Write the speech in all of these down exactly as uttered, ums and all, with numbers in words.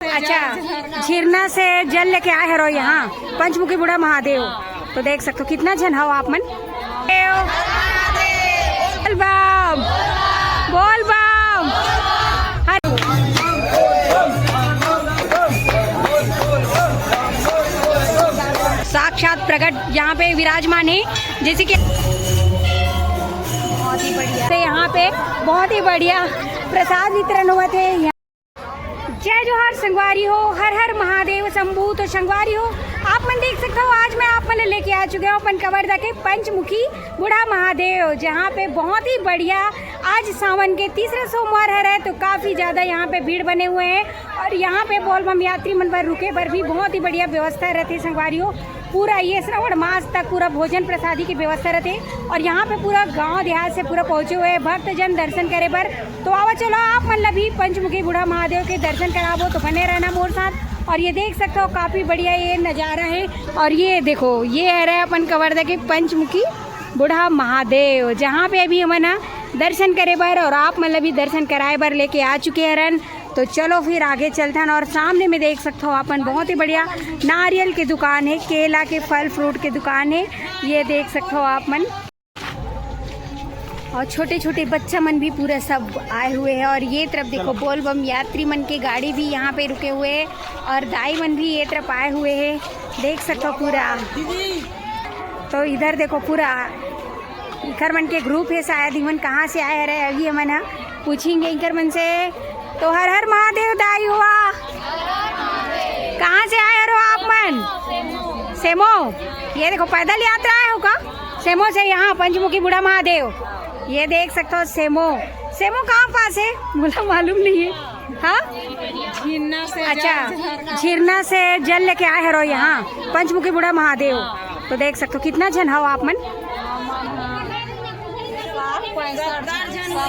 अच्छा, झिरना से जल लेके आए हरो यहाँ पंचमुखी बूढ़ा महादेव। तो देख सकते हो कितना झन हव आप मन। बोल बम, बोल बम। हर साक्षात प्रकट यहाँ पे विराजमान है, जैसे कि बहुत ही बढ़िया से यहाँ पे बहुत ही बढ़िया प्रसाद वितरण हुआ थे। जय जोहार संगवारी हो, हर हर महादेव शंभू। तो संगवारी हो, आप मन देख सकते हो, आज मैं आप मन लेके आ चुके हूँ अपन कवर्धा के पंचमुखी बूढ़ा महादेव, जहाँ पे बहुत ही बढ़िया आज सावन के तीसरे सोमवार हरे, तो काफी ज्यादा यहाँ पे भीड़ बने हुए हैं। और यहाँ पे बोलबम यात्री मन बर रुके बर भी बहुत ही बढ़िया व्यवस्था रहती है संगवारी हो। पूरा ये श्रावण मास तक पूरा भोजन प्रसादी की व्यवस्था रहते, और यहाँ पे पूरा गांव देहात से पूरा पहुंचे हुए हैं भक्तजन दर्शन करे बर। तो आवा चलो, आप मन ला भी पंचमुखी बूढ़ा महादेव के दर्शन कराबो, तो बने रहना मोर साथ। और ये देख सकते हो, काफी बढ़िया ये नजारा है। और ये देखो, ये है रहे अपन कवर्धा के पंचमुखी बूढ़ा महादेव, जहाँ पे अभी हमन ह दर्शन करे बर और आप मन ला भी दर्शन कराए बर लेके आ चुके हरन। तो चलो फिर आगे चलथन। और सामने में देख सकते हो अपन, बहुत ही बढ़िया नारियल के दुकान है, केला के, फल फ्रूट के दुकान है, ये देख सकते हो आप मन। और छोटे छोटे बच्चा मन भी पूरा सब आए हुए हैं। और ये तरफ देखो, बोलबम यात्री मन के गाड़ी भी यहाँ पे रुके हुए हैं, और दाई मन भी ये तरफ आए हुए हैं, देख सकते हो पूरा। तो इधर देखो पूरा, इकर मन के ग्रुप है शायद, इमन कहाँ से आए हरे, अभी हमन ह पूछेंगे इकर मन से। तो हर हर महादेव दाई हुआ, कहाँ से आए हरो आप मन? सेमो। ये देखो, पैदल यात्रा आए हो का? सेमो से यहाँ पंचमुखी बूढ़ा महादेव। ये देख सकते हो सेमो। सेमो कहाँ पास है, मुझे मालूम नहीं है। हाँ, झिरना से अच्छा, जल। झिरना से जल लेके आए हरो यहाँ पंचमुखी बूढ़ा महादेव। तो देख सकते हो कितना झन हव आप मन।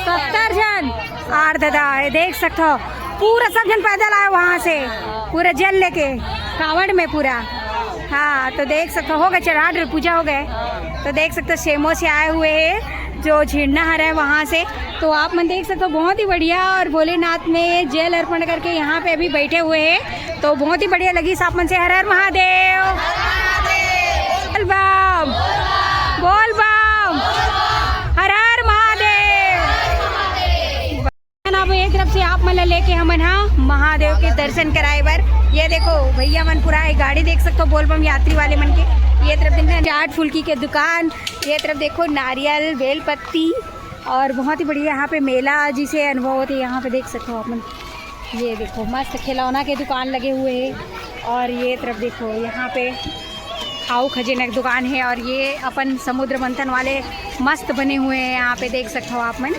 सत्तर झन। आर दादा, ये देख सकते हो पूरा सब झन पैदल आए वहाँ से, पूरा जल लेके कावड़ में पूरा। हाँ, तो देख सकते हो, हो गए चढ़ाट पूजा हो गए। तो देख सकते हो सेमो से आए हुए हैं जो झिरना हरे वहाँ से। तो आप मन देख सकते हो बहुत ही बढ़िया, और भोलेनाथ में जल अर्पण करके यहाँ पे अभी बैठे हुए हैं। तो बहुत ही बढ़िया लगी। आप मन से हर हर महादेव, बोल बम, बोल बम, हर हर महादेव। अब एक तरफ से आप मन ला लेके हमन हा महादेव के दर्शन कराए बर। ये देखो भैया मन पूरा एक गाड़ी देख सकते हो बोलबम यात्री वाले मन के। ये तरफ देखना चाट फुल्की के दुकान, ये तरफ देखो नारियल, बेल पत्ती, और बहुत ही बढ़िया यहाँ पे मेला जिसे अनुभव होते हैं। यहाँ पे देख सकते हो आप मन, ये देखो मस्त खिलौना के दुकान लगे हुए हैं। और ये तरफ देखो यहाँ पे खाऊ खजेना की दुकान है, और ये अपन समुद्र मंथन वाले मस्त बने हुए हैं यहाँ पे, देख सकते हो आप मन।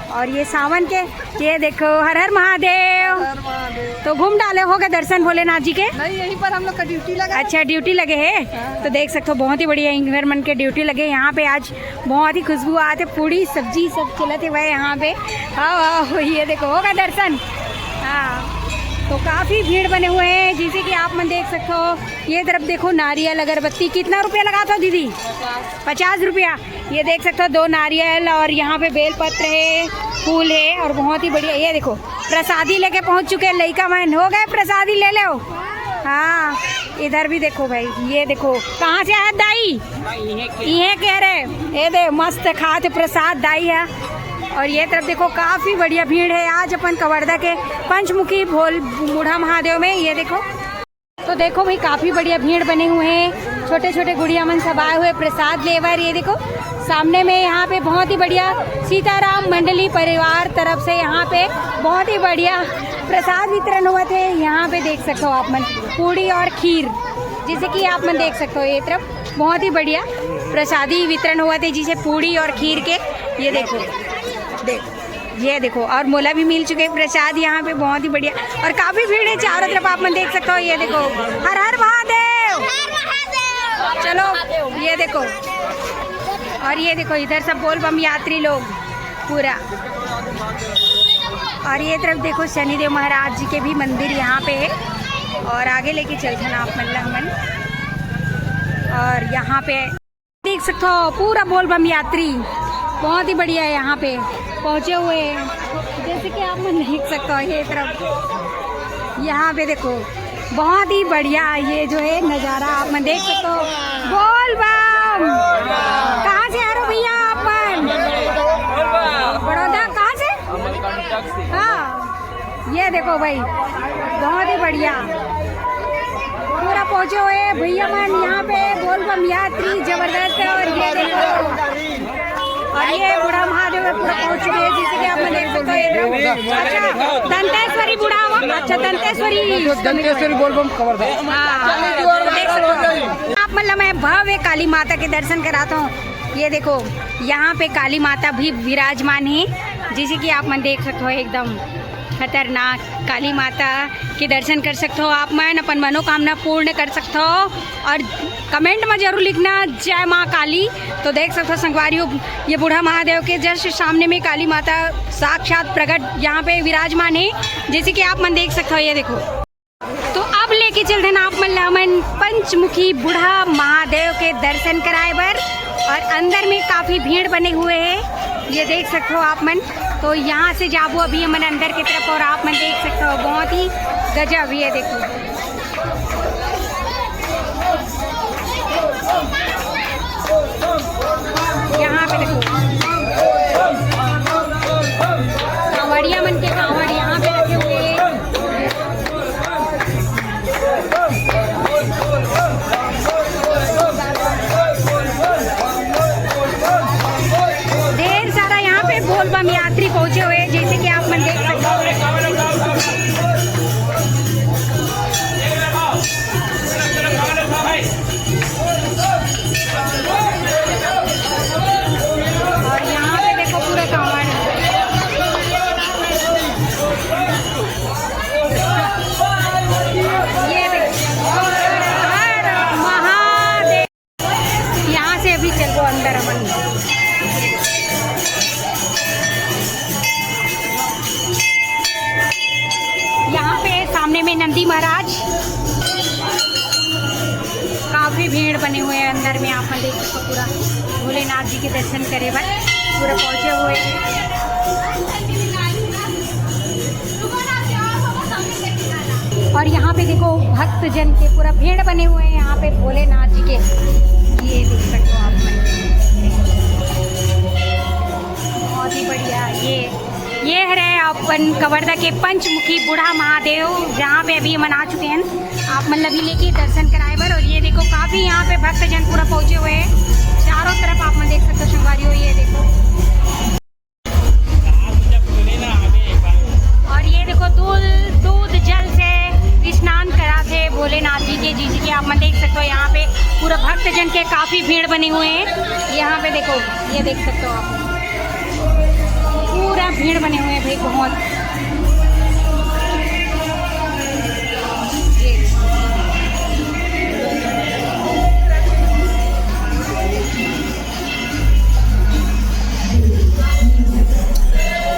और ये सावन के, ये देखो, हर हर महादेव। हर महादेव। तो घूम डाले, हो गए दर्शन भोलेनाथ जी के? नहीं, यहीं पर हम लोग का ड्यूटी लगा। अच्छा, ड्यूटी लगे है। हाँ। तो देख सकते हो बहुत ही बढ़िया इंगरमन के ड्यूटी लगे। यहाँ पे आज बहुत ही खुशबू आते, पूड़ी सब्जी सब चलते हुए यहाँ पे। आओ आओ, ये देखो, हो गए दर्शन। हाँ, तो काफी भीड़ बने हुए हैं, जैसे कि आप मन देख सकते हो। ये तरफ देखो नारियल अगरबत्ती, कितना रुपया लगा था दीदी? पचास रुपया। ये देख सकते हो दो नारियल, और यहाँ पे बेल पत्र है, फूल है, और बहुत ही बढ़िया। ये देखो प्रसादी लेके पहुंच चुके हैं लइका मन। हो गए, प्रसादी ले लो। हाँ, इधर भी देखो भाई, ये देखो कहाँ से आया दाई? इहे कह रहे, ये दे मस्त खात प्रसाद दाई है। और ये तरफ देखो काफी बढ़िया भीड़ है आज अपन कवर्धा के पंचमुखी भोल बूढ़ा महादेव में। ये देखो, तो देखो भाई काफी बढ़िया भीड़ बने हुए हैं, छोटे छोटे गुड़िया मन सब आए हुए प्रसाद लेवर। ये देखो सामने में यहाँ पे बहुत ही बढ़िया सीताराम मंडली परिवार तरफ से यहाँ पे बहुत ही बढ़िया प्रसाद वितरण हुआ थे। यहाँ पे देख सकते हो आप मन पूड़ी और खीर, जैसे कि आप मन देख सकते हो ये तरफ बहुत ही बढ़िया प्रसादी वितरण हुआ थे, जिसे पूड़ी और खीर के। ये देखो, देख, ये देखो, और मोला भी मिल चुके हैं प्रसाद यहाँ पे, बहुत ही बढ़िया। और काफी भीड़ है चारों तरफ, आप मन देख सकते हो। ये देखो, हर हर महादेव। चलो, ये देखो, और ये देखो इधर सब बोल बम यात्री लोग पूरा। और ये तरफ देखो शनिदेव महाराज जी के भी मंदिर यहाँ पे है, और आगे लेके चलथन आप मन ला हमन। और यहाँ पे देख सकते हो पूरा बोलबम यात्री बहुत ही बढ़िया है यहाँ पे पहुँचे हुए हैं। जैसे कि आप मन देख सकते हो ये तरफ यहाँ पे देखो, बहुत ही बढ़िया ये जो है नज़ारा आप मन देख सकते हो। बोल बम। कहाँ से आ रहे हो भैया आप मन? बड़ौदा। कहाँ से? हाँ, ये देखो भाई, बहुत ही बढ़िया, पूरा पहुँचे हुए हैं भैया मन यहाँ पे। बोल बम यात्री जबरदस्त है। और ये देखो, और ये बूढ़ा महादेव है, पूरा पहुँच चुके हैं, जैसे कि आप मन देख सकते हो। ये देखो, अच्छा, दंतेश्वरी बूढ़ा हुआ, अच्छा, दंतेश्वरी। दंतेश्वरी बोल बम कवर्धा। हाँ, देख सकते हो। आप मन ला मैं भव्य काली माता के दर्शन कराता हूँ। ये देखो, यहाँ पे काली माता भी विराजमान है, जैसे कि आप मन देख सकते हो, एकदम खतरनाक काली माता के दर्शन कर सकते हो। आप मन अपन मनोकामना पूर्ण कर सकते हो। और कमेंट में जरूर लिखना, "जय माँ काली।" तो देख सकते हो संगवारी हो, ये बूढ़ा महादेव के जस्ट सामने में काली माता साक्षात प्रकट यहाँ पे विराजमान है, जैसे कि आप मन देख सकते हो। ये देखो, तो अब लेके चलते हैं आप मन ला हमन पंचमुखी बूढ़ा महादेव के दर्शन कराए बर। और अंदर में काफी भीड़ बने हुए है, ये देख सकते हो आप मन। तो यहाँ से जाबो अभी हमन अंदर की तरफ, और आप मन देख सकते हो, बहुत ही गजब। ये देखो, यहाँ पे देखो, कांवड़िया मन के कांवड़ यहाँ पे रखे हुए हैं। ढेर सारा यहाँ पे बोलबम यात्री पहुंचे हुए हैं, जैसे कि आप मन देख सकते हो। और यहाँ पे देखो, पूरा कांवड़ है। ये देखो, हर महादेव। यहाँ से अभी चलबो अंदर हमन। यहाँ पे सामने में नंदी महाराज, काफी भीड़ बने हुए हैं अंदर में। आप मन देख सकते हो, पूरा भोलेनाथ जी के दर्शन करे बर पूरा पहुंचे हुए हैं। और यहाँ पे देखो, भक्तजन के पूरा भीड़ बने हुए हैं यहाँ पे भोलेनाथ जी के। ये देख सकते हो आप मन, बहुत ही बढ़िया। ये ये हरे अपन कवर्धा के पंचमुखी बूढ़ा महादेव, जहाँ पे अभी हमन आ चुके हैं आप मन ला भी लेके दर्शन कराए बर। और ये देखो, काफी यहाँ पे भक्तजन पूरा पहुंचे हुए हैं चारों तरफ। आप मन देख सकते हो संगवारी हो, ये देखो। और ये देखो, दूध दूध जल से स्नान करा थे भोलेनाथ जी के, जी जी के। आप मन देख सकते हो, यहाँ पे पूरा भक्तजन के काफी भीड़ बने हुए हैं। यहाँ पे देखो, ये देख सकते हो आप, पूरा भीड़ बने हुए हैं भाई, बहुत। ये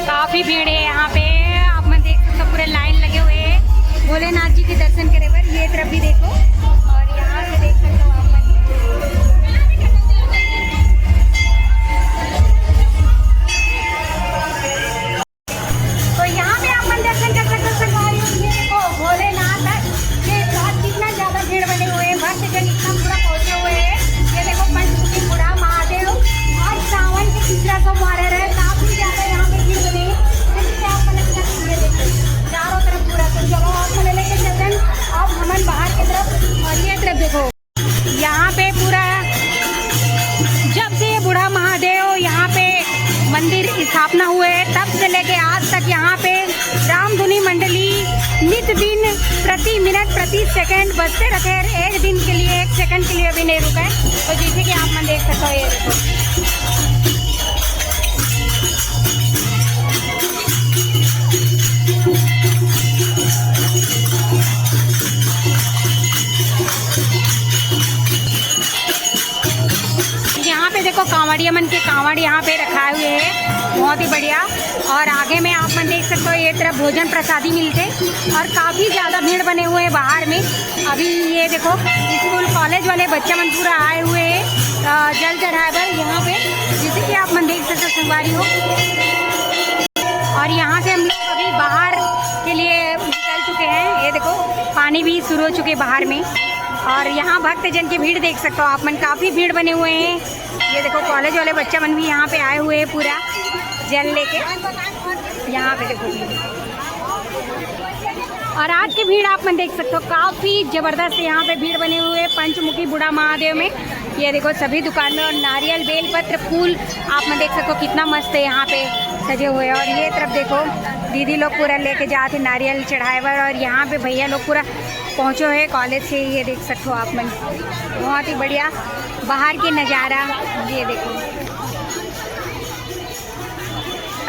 काफी भीड़ है यहाँ पे, आप मन देख सकते हो, पूरे लाइन लगे हुए हैं भोलेनाथ जी के दर्शन करे बर। ये तरफ भी देखो, और यहाँ से देख सकते हो आप मन। तो यहाँ पे आप मन दर्शन कर सकते हो संगवारी हो। ये देखो, भोलेनाथ है, ये साथ कितना ज्यादा भीड़ बने हुए हैं, भक्तजन इतना पूरा पहुंचे हुए हैं। ये देखो, पंचमुखी बूढ़ा महादेव, आज सावन के तीसरा सोमवार है, काफी ज्यादा यहाँ पे भीड़ बने हैं। जैसे कि आप मन अपना, ये देखो, चारों तरफ पूरा। तो चलो, आप मन लेके चलते हैं अब हमन बाहर की तरफ। और ये तरफ देखो, यहाँ पे पूरा, जब से ये बूढ़ा महादेव यहाँ पे मंदिर स्थापना हुए है, तब से लेके आज तक यहाँ पे रामधुनी मंडली नित दिन, प्रति मिनट, प्रति सेकंड बजते रहते हैं। एक दिन के लिए, एक सेकंड के लिए भी नहीं रुका है। तो जैसे कि आप मन देख सकते हो, ये देखो। यहाँ पे देखो, कांवड़िया मन के कांवड़ यहाँ पे रखाए हुए हैं, बहुत ही बढ़िया। और आगे में आप मन देख सकते हो, ये तरफ भोजन प्रसादी मिलते और काफी ज्यादा भीड़ बने हुए हैं बाहर में। अभी ये देखो, स्कूल कॉलेज वाले बच्चा मन पूरा आए हुए हैं, अ, जल चढ़ाए बर यहाँ पे, जैसे कि आप मन देख सकते हो संगवारी हो। और यहाँ से हम लोग अभी बाहर के लिए निकल चुके हैं। ये पानी भी शुरू हो चुके बाहर में। और यहाँ भक्तजन की भीड़ देख सकते हो आप मन, काफ़ी भीड़ बने हुए हैं। ये देखो, कॉलेज वाले बच्चा मन भी यहाँ पे आए हुए हैं पूरा जल लेके। यहाँ पे देखो, और आज की भीड़ आप मन देख सकते हो, काफ़ी ज़बरदस्त यहाँ पे भीड़ बने हुए हैं पंचमुखी बूढ़ा महादेव में। ये देखो, सभी दुकान में, और नारियल, बेलपत्र, फूल आप मन देख सकते हो, कितना मस्त है यहाँ पे सजे हुए हैं। और ये तरफ देखो, दीदी लोग पूरा लेके जाते नारियल चढ़ाए बर, और यहाँ पे भैया लोग पूरा पहुँचे हुए हैं कॉलेज से। ये देख सकते हो आप मन, बहुत ही बढ़िया बाहर के नज़ारा। ये देखो,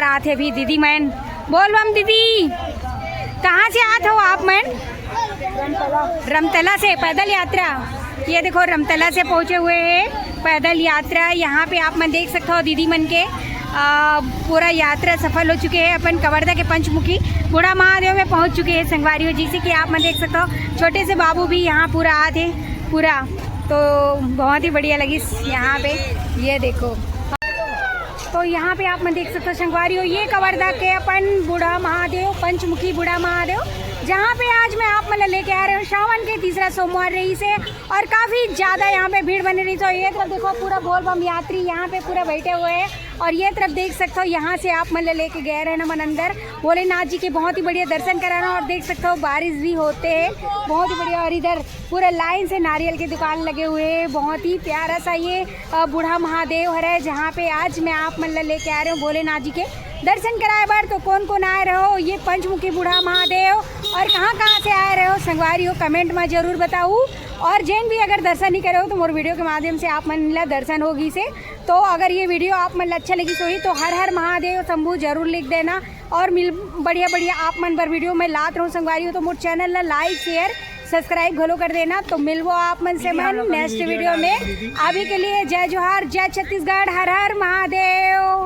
आत हे भी दीदी मन। बोल बम दीदी, कहाँ से आत हो आप मन? रमतला से पैदल यात्रा। ये देखो, रमतला से पहुँचे हुए हैं पैदल यात्रा। यहाँ पे आप मन देख सकते हो दीदी मन के, आ, पूरा यात्रा सफल हो चुके हैं। अपन कवर्धा के पंचमुखी बूढ़ा महादेव में पहुँच चुके हैं संगवारी हो। जैसे कि आप मन देख सकते हो, छोटे से बाबू भी यहाँ पूरा आते पूरा, तो बहुत ही बढ़िया लगी यहाँ पे। ये देखो, तो यहाँ पे आप मन देख सकते हो संगवारी हो, ये कवर्धा के अपन बूढ़ा महादेव, पंचमुखी बूढ़ा महादेव, जहाँ पे आज मैं आप मन ला लेके आ रहे हूँ। सावन के तीसरा सोमवार रहिसे और काफ़ी ज़्यादा यहाँ पे भीड़ बने रहिसे। और ये तरफ देखो, पूरा बोल बम यात्री यहाँ पे पूरा बैठे हुए हैं। और ये तरफ देख सकते हो, यहाँ से आप मन ला लेके गए रहे ना मन अंदर, भोलेनाथ जी के बहुत ही बढ़िया दर्शन कराना। और देख सकते हो, बारिश भी होते हैं, बहुत ही बढ़िया। और इधर पूरा लाइन से नारियल के दुकान लगे हुए हैं। बहुत ही प्यारा सा ये, अ, बूढ़ा महादेव हरे, जहाँ पे आज मैं आप मन ला लेके आ रहे हूँ भोलेनाथ जी के दर्शन कराए बर। तो कौन कौन आए रहो ये पंचमुखी बूढ़ा महादेव, और कहाँ कहाँ से आए रहो संगवारी हो, कमेंट में जरूर बताऊ। और जेन भी अगर दर्शन नहीं करे हो, तो मोर वीडियो के माध्यम से आप मन ला दर्शन होगी से। तो अगर ये वीडियो आप मन ला अच्छा लगी होही, तो हर हर महादेव शंभू जरूर लिख देना। और मिल बढ़िया बढ़िया आप मन बर वीडियो मैं लात रहूँ संगवारी हो। तो मोर चैनल ला लाइक, शेयर, सब्सक्राइब घलो कर देना। तो मिलबो आप मन से मन नेक्स्ट वीडियो में। अभी के लिए जय जोहार, जय छत्तीसगढ़, हर हर महादेव।